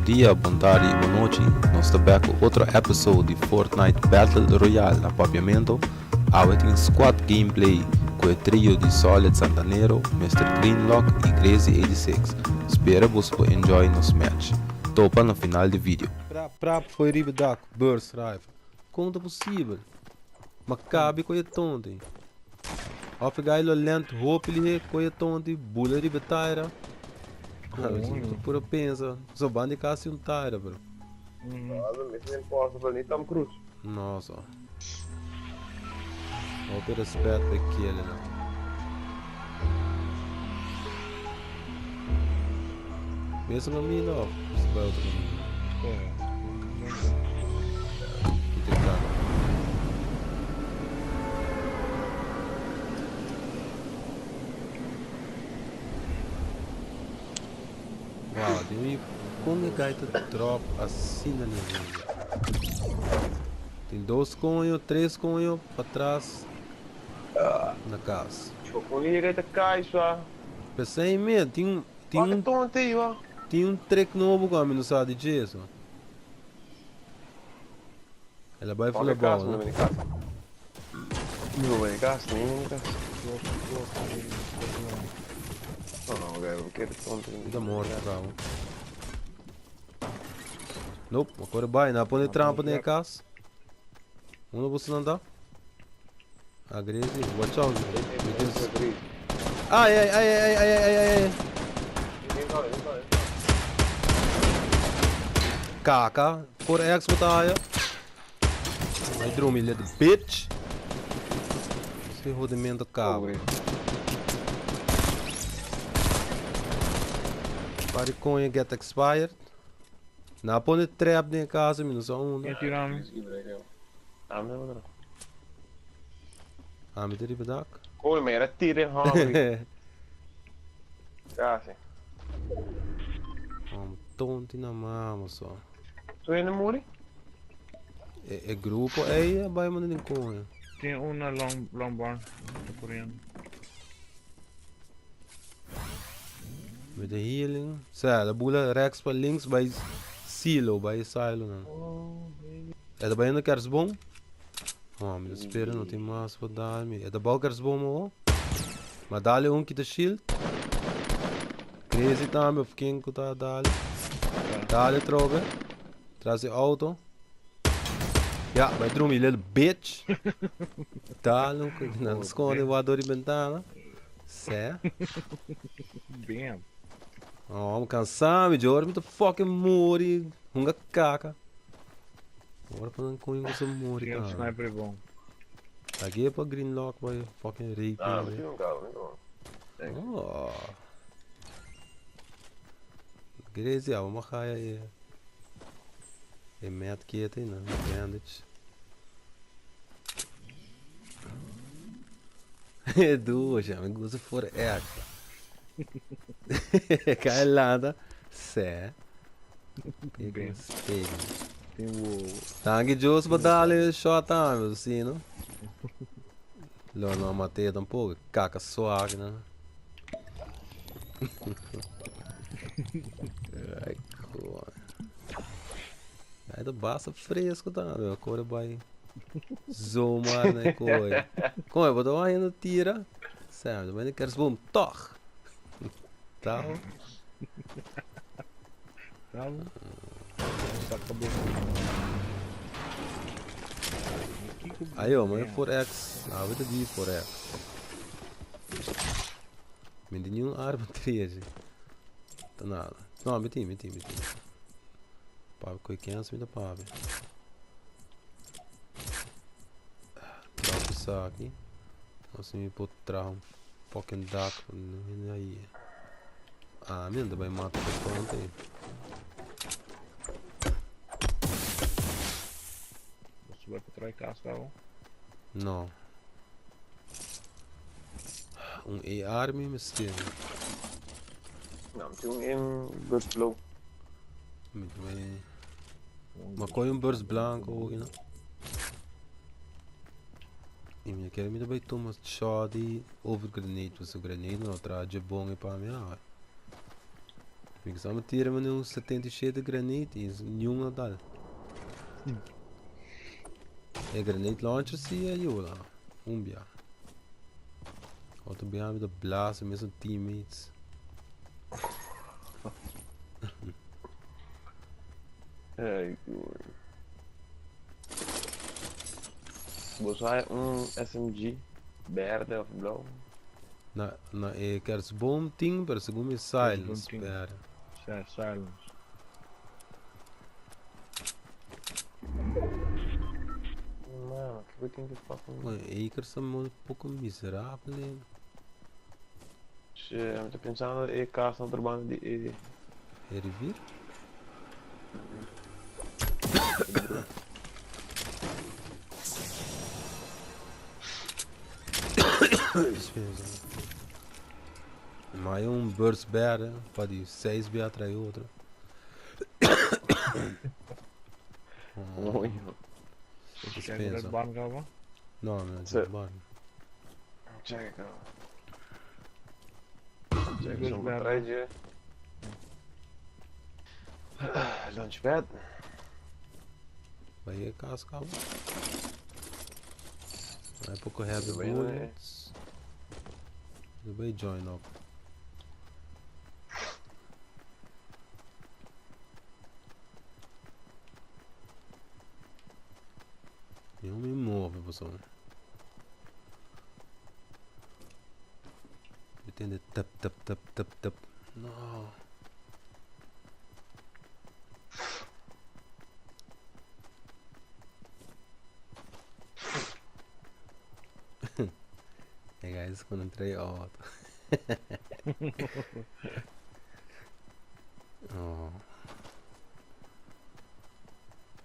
dia, bon tardi y bon nochi. Nos ta back cu otro episode di Fortnite Battle Royale na Papiamento. Awe tin squad gameplay cu e trio di Solid Santanero, Mister Greenlock y Crazy 86. Spera boso por enjoy nos match. Topa na final di video. Prap prap foi riba dak, burst rifle. Con ta posibel? Ma cabe cu e tonto. Of e gai lo lent hopi lihe cu e tonto bula riba taira. Coño. Pura pensa. So banda casi un taira bro. Nossa, Mission Impossible, ni Tom Cruise. Nossa. Hopi respet pa kele nan. Mesun caminda of si bai otro caminda? Kita kaka. Wow, tin un con e guy ta drop asina lihe. Tin dos coño, tres coño patras na cas. Con e guy ta cay sua. Pesey me, tin tin Wak un tonto ey wa. tin un trick nobo cu ami no sa di dje so. El a bay Wak fula e cas, bou, no no? bini cas. No bini cas, ni bini cas. No, no, guy, kere tonto. Mi ta morto cabo. Nope, a core bay. Na pone trampa den e cas. Unda boso nan ta? Agresi, watch out. Mi tin Ai, ai, ai, ai, ai, ai, ai, ai. Kaka, por ex bo ta haya. Ai drumi, little bitch. Ese jodimento cabo. Pari coño get expired. Na pone trap den e casa, mi no sa unda. Ken tira mi? Ami ta riba dak. Coño, mi era tira en hungry. Casi. Om tonti na mama so. Tu hende muri? E, e grupo ei a bai manda den coño. Tin un na long, long barn. Ta corriendo. Met de healing. Sa, de bula rechts pa links bij silo, bij silo nan. E ta bai na kerstboom? Oh, mi ta spera no tin mas pa dal mi. E ta bou kerstboom awo? Ma dale un kita shield. Crazy tambe of ken ku ta dale. Dale trobe. Tras e auto. Ja, bai drumi little bitch. Dale un nan skonde wa door di bentana. Sè. Bam. Oh, mi kansa mi Jor, mi ta fucking muri. Hunga kaka. Ora pa nan koño ku sa muri Tin un tambe. sniper bon. Lag'é pa green lock bai fucking rape Ah, mi. mi tin un carro, mi tin un. Oh. Gracie, abo ma haya e e med kit ei nan, bandage. E dushi, mi gusta for extra. Kai lanta, sè. Bem. Spegel. Tin wo. Danki Jos pa dale shot tambe, si no. Lo no mate tampoco, kaka swag no. Ai, coño. Ai, ta basta fresco tambe, kore bai zomaar na kooi. Kooi, bo ta wak tira? Sam, ta bai na kerstboom, toch? Tau. Tau. Saka bo. Ayo, maar 4X. Nou, weet die 4X. Mi tin un arma 13. Ta nada. No, mi tin, mi tin, mi tin. Papi, koi kens mi ta papi. Drop esaki. Asina mi por traha un fucking dak. Ahí. Ah, mi no ta bai mata e tonto ei. Boso bai pa traha cas cabo? No. Un AR mi mester. No, mi tin un M burst blauw. Mi ta bai. Ma coy un burst blanco ook, no? Y mi kier mi ta bai tuma shot di over grenade, pasobra grenade no traha dje bon e pa mi awe. Mi kisa mi tira mane un 77 granate y niun a dal. E granate launcher si a yuda. Un bia. Otro bia mi ta blast mi mesun teammates. Ay, gooi. Bo sa un SMG berde of blauw? Na na e kerstboom tin, pero segun mi silence. Kerstboom tin. Pera. Sa silence. Mano, kiko tin ki fucking. Bueno, Akers ta un poco miserable. Che, mi ta pensando e cas na otro banda di e. E rivier? Maar un burst berde, pa di 6 bia trai otro. Oei. Check red barn caba? No, no, Sì. barn. Check caba. Check zo'n batterijtje. Launchpad. Bai e cas caba. Bai poco heavy Bai, bullets. Bai join up. Mi no mi move pasobra. Mi tende tap tap tap tap tap. No. Hey guys, con trae auto. Oh.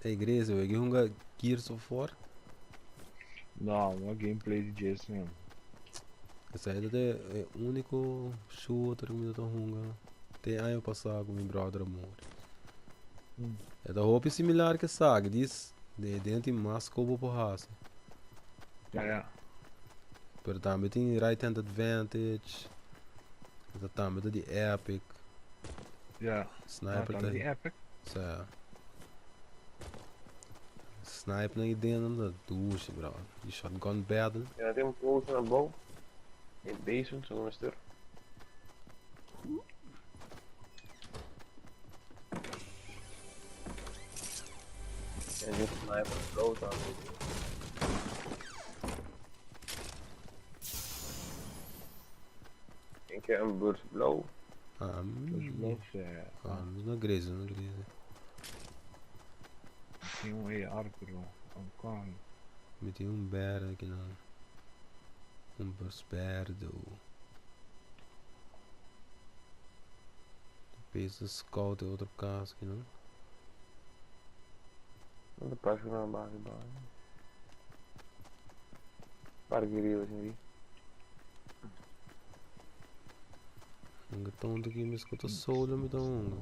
Hey Grace, we hunga Gears of War? No, no gameplay di Jason. Esei ta e úniko shooter ku mi ta hunga te aña pasá ku mi brother a muri. E ta hopi similar ku esaki, dis den den tin mas ku bo por hasi. Ja, ja. Pero tambe tin right hand advantage, e ta tambe ta di epic. Ja. Sniper Ah, ta tambe di epic? Sa. Snipe nan idea nan ta dushi bro. Di shotgun battle. Ja, tin un post na bou. E basement, zo mester. En dit sniper float aan. Een keer een burst blauw. Ah, Burst blauw, ja. ah, no greze, no greze. Tin un AR pero un con. Mi tin un berde aki nan. Un burst berde. Pesa scout e otro cas aki nan. No ta parse ku nan base base. Parke riba sin di. Hunga tonto ki mi escuta solo mi ta hunga.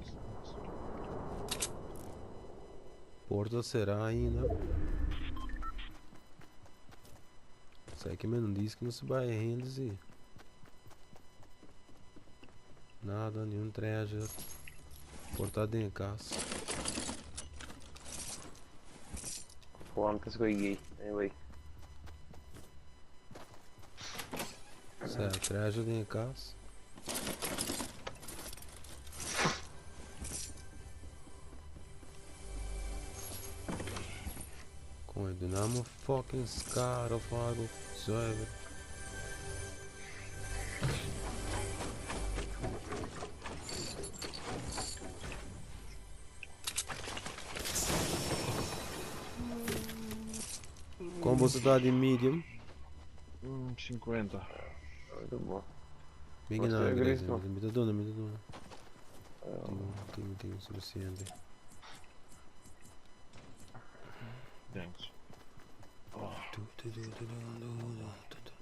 Porta será ainda. Sei que me não disse que não se vai rende si. Nada, nenhum treasure. Porta den cas. Juan ta scoy gay. Anyway. Sa treasure den cas. Con e dunamo fucking scar of algo zuiver. Con boso ta di medium? 50. Muito bom. Bin Você na é Grace, Cristo. mi ta duna, mi ta duna. Tin, tin, tin suficiente. Thanks. Tu, tu, tu, tu, tu, tu, tu, tu.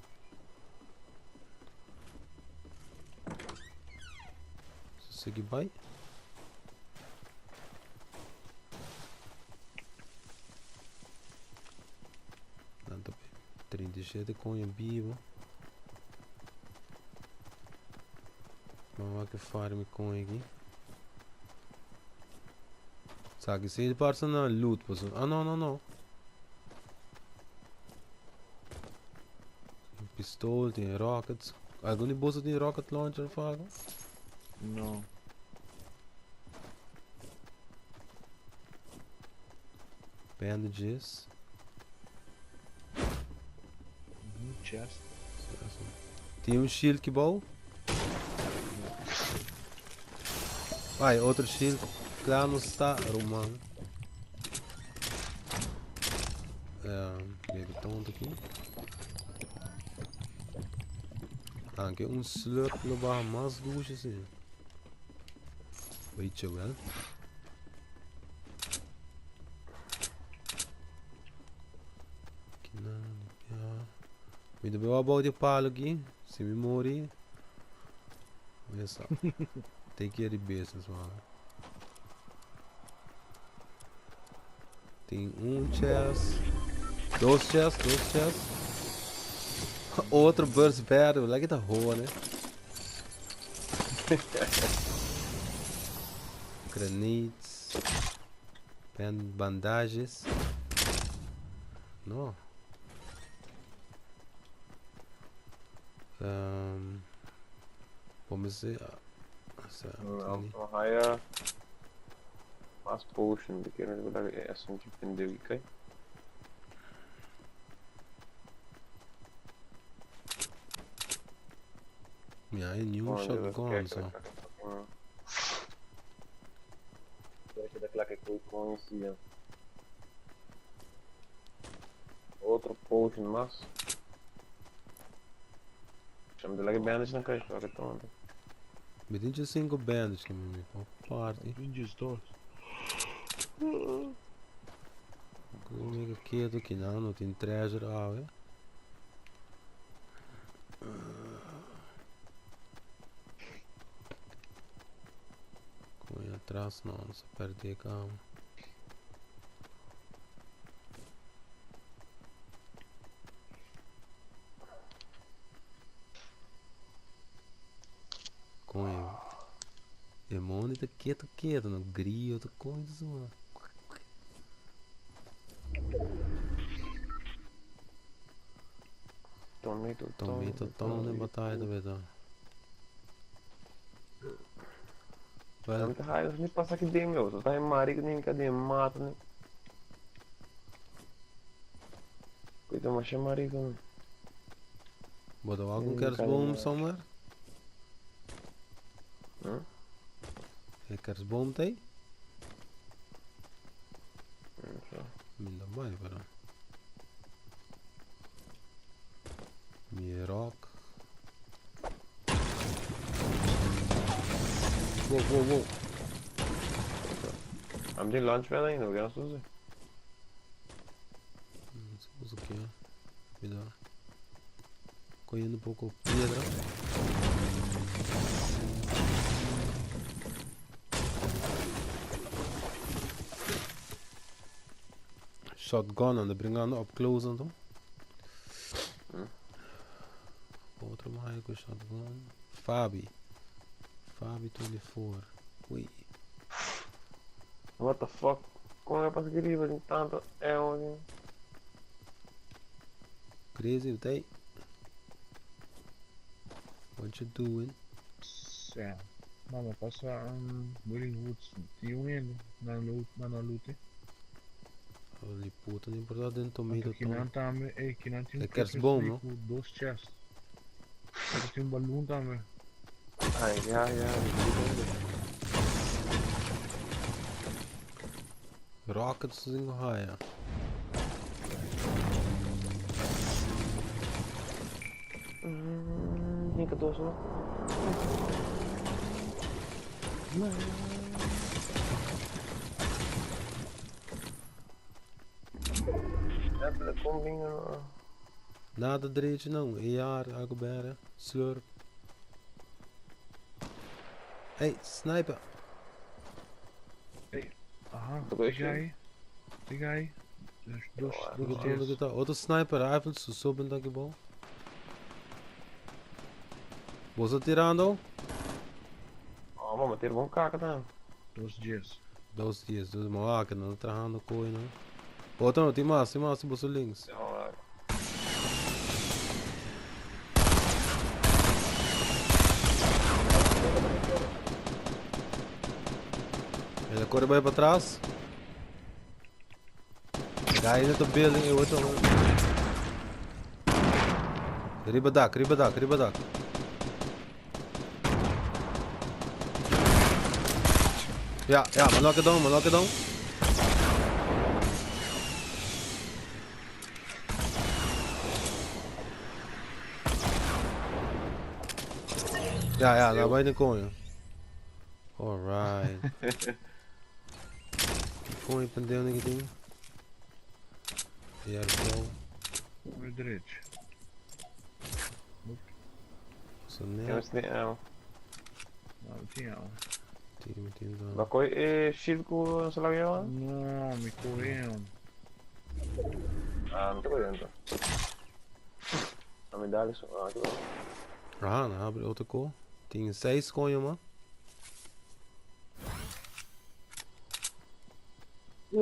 Sigui bai. Nan ta 37 coño bibo. Mama que farm coño aqui. Esaki si parse na loot paso. Ah no no no. Tin pistol, tin rockets. Algun di boso tin rocket launcher of algo? No. Bandages. Chest. Tin un shield ki bou? Ai, otro shield. Kla no sta, ruman. Baby tonto aki. Anke un slurp lo baha mas dushi si. Weet je wel. Mi ta beba bou di palo aki. Si mi muri, mi sa. Take care di business, man. Tin un chest. Dos chest, dos chest. Otro burst berde, like ta hoa, ne? Grenades. Bandages. No. Um, Vamos ver. No, haya mas potion, de quiero recordar que es un pendejo, ¿ok? Mi hay new shotgun, so. Otro potion mas. Chama de lag bandage na caixa, olha que tonto. Mi tin 5 bandage que mi mi party. 22. Como que quieto que não, não tem treasure awe. Como atrás não, não se perde calma. Coño. Demonio ta keto keto, no grio ta coño ta suma. Tomato, Tomato, tono den batalla ta beta. Well, Tanta raiva me passa aqui dentro, meu. Só tá em marido nem cadê mata, né? Cuida mais marido, né? Bota algum kerstboom somewhere? Hum? E kerstboom tey? Não sei. Mi no bai pero. Mi rock. Wow, wow, wow. Am tin launchpad ainda, porque não usa. Usa aqui, ó. Cuidado. Cogiendo un poco piedra. Shotgun anda brincando up close anto. Otro mais com shotgun. Fabi. Fabi 24. Ui. What the fuck? Como é para seguir tem tanto é um Crazy, they. What you doing? Sam. Mama, pasa um, Wailing Woods. Tin un hende na loot, na na loot. Holy puta, nem por dentro tomato Anto kinan tambe, ey, kinan tin E un Christmas kerstboom, tree no? cu dos chest. Anto tin un balloon tambe. Ai, ja, ja. Rockets in higher. Tin 14, no? Ja, dat komt dingen. Nada direito não. AR, algo bera. Slurp. Hey, sniper. Aha, Doe ik diga aí. Diga aí. Dus dos, Oh, dos Onde que chest. tá? Outro sniper rifle, sussurro tá que bom. Você tirando? Oh, mama, ter bom caca tá. Dos chest. Dos dies, dos ma wak, nan ta trahando koe nan. Otro no, tin mas, tin mas boso links. El a kore bai pa tras. Guy in the building, e otro. Riba dak, riba dak, riba dak. Ja, ja, maar knock it down, maar knock it down. Ja, ja, daar bij de coin. Alright. Coin pendeel niet ding. Ja, zo. Bridge. So net. Temos de amo. No, tin amo. Tin, tin, tin. Ma koi e shield ku se la lleva? No, mi coreano. Ah, no te dentro. A mi dale so. Ah, que bom. Ah, na abre outra cor. Tem seis coin, man.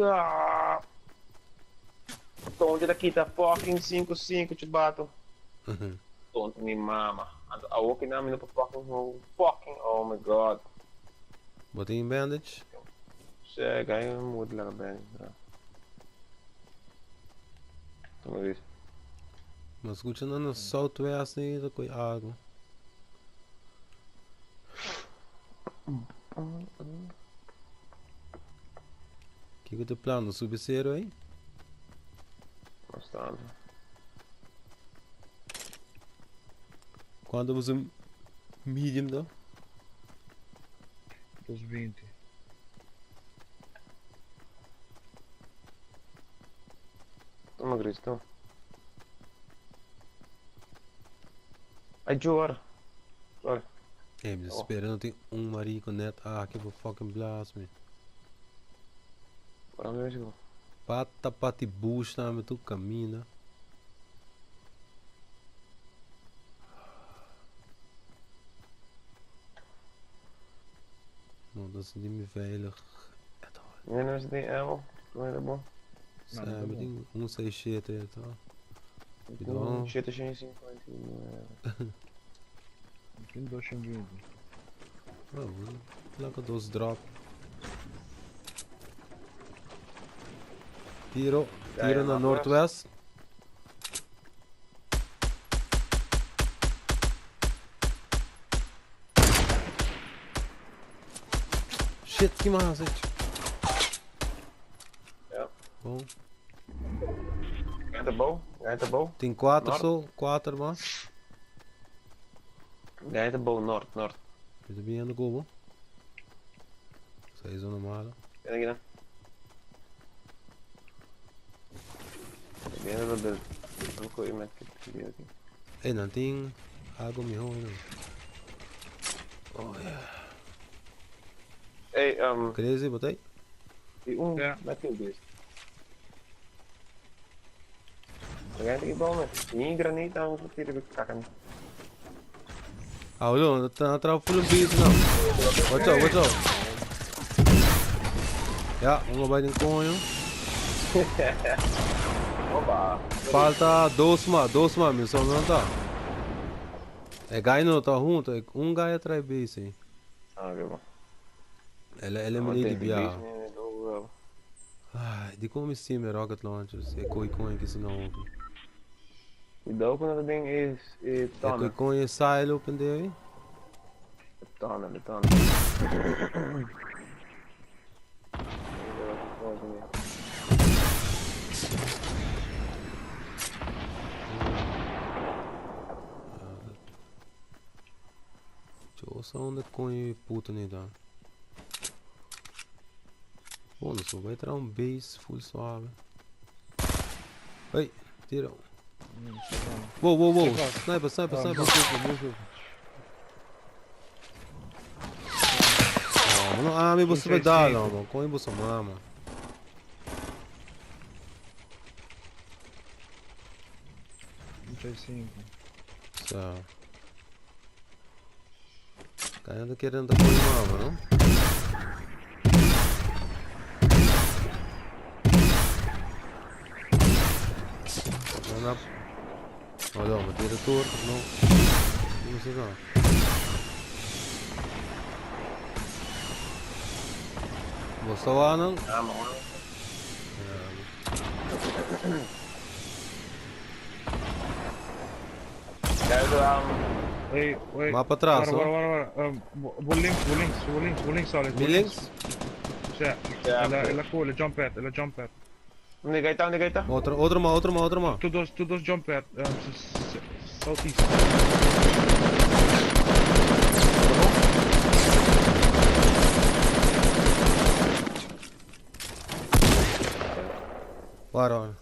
Ah! Tonto da kita fucking 5-5 te bato. Tonto mi mama. Awo que na mi no pa fucking oh, fucking oh my god. Botei em bandage. Chega aí mudo lá bem. Toma isso. Mas escucha no southwest aí, tá com água. Que que tu plano? Subir zero aí? Bastante. Quando você medium dá? 220. Toma, Cristo. Ai, Jor. Sorry. Ei, me desespero, não tem um marico net. Ah, que vou fucking blast me. Bora ver se Pata pati bush na me tu camina. No, dat is niet meer veilig. At all. Nee, não tem ammo. Não é bom. Sa, dat mi bom. tin un 6 7 ta. Cuidado. 759. Tin 220. Oh, laga dos drop. Tiro, Ja, tiro ja, na northwest. northwest. Shit, que massa. Ja. Bom, Ganha bom? Ganha bom? tem quatro Norte. só, quatro mas. Ganha bom, norte, norte. Eu tô bem no cubo. Seis zona mala. Vem aqui, né? Viene do del. Não coi met que aqui. Ei, não tem algo melhor não. Oh yeah. Hey, Crazy, botei. die um Ja. met que beest. Ganha aqui bom, né? Ni granita, vamos tirar de kakan. Ah, olha, tá atrás full beat não. Watch out, watch out. Ja, vamos bij den konho. Opa. Falta dois mais, dois mais, meu só não tá. É guy não tá junto, é um guy atrás base. hein. Ah, que bom. Ela ela é menina de bia. Bia. Ai, de como sim rocket launchers, é coi coi que se não ouve. Cuidado quando tem is É coi tona. coi silo open aí. Tona, tona. Deixa eu só onde coi puta nem dá. Bom, não só vai entrar um base full suave. Ei, tira. Wow, wow, wow. Sniper, sniper, sniper. Oh, mano, ah, me você vai dar, não, mano. Põe você, mama. 35. So. Cara anda querendo dar com mama, não? Na... Hold on, mi tira tur, no. No sé no. Bo sta wanan? Ah, ma ora. Kijk, Hey, wait. Maar pa tras, Wara, hoor. wara, wara, wara. Bo links, bo links, bo links, bo links, Alex. Mi links? Ja. Ja, El a el a jump pad, el a jump pad. Unda kai ta, unda kai ta? Otro, otro ma, otro ma, otro ma. Tur dos, tur dos jump pad, southeast. Wara, wara.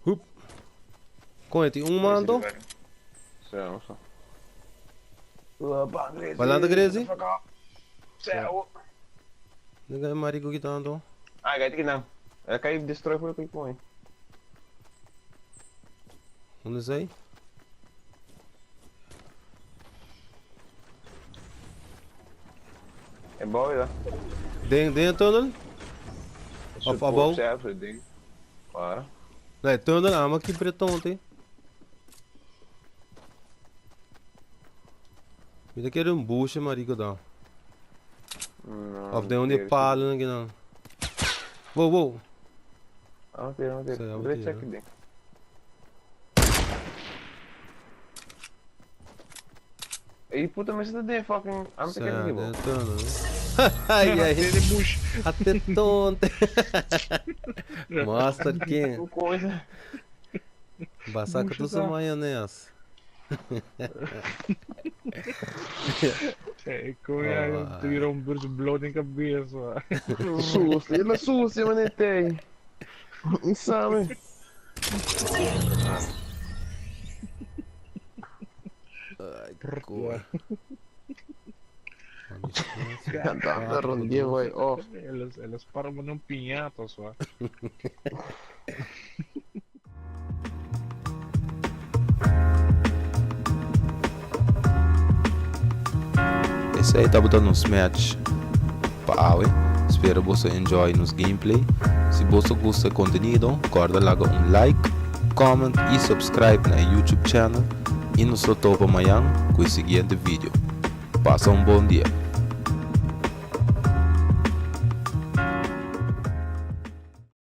Hup. Kon e tin un man anto? Zo, zo. Balanta Grezi? Zo. Nigga e marico ki ta anto. Ah, kijk nou. Kan je destroy voor de mooi. Unda esei? E boy da. Den den e tunnel? Of abou? Zelf ding. Waar? Nee, tunnel ama ki breton te. Mi ta kere un bushe marico da. No, Of den un di palo nan nan. Wow, wow. Ah, tira, tira. Sei, Dre tira. check ding. Ey, puta, mas dat ding fucking... I'm Sei, thinking den evil. tunnel. Ai, ai. De bush. Até tonte. Master King. Que coisa. Basaca Bush tu sa tá. maionese. Ik kom ja, Oh, tira un burst bloot in cabeça. Susto, ele susto, mané, tem. Insame. Ai, cor. Da rondie voi off. Eles param num pinhato só. Esei tabata nos match pa awe. Spera boso enjoy nos gameplay. Si boso gusta e contenido, corda laga un like, comment y subscribe na e YouTube channel y nos lo topa mayan cu e siguiente video. Pasa un bon dia.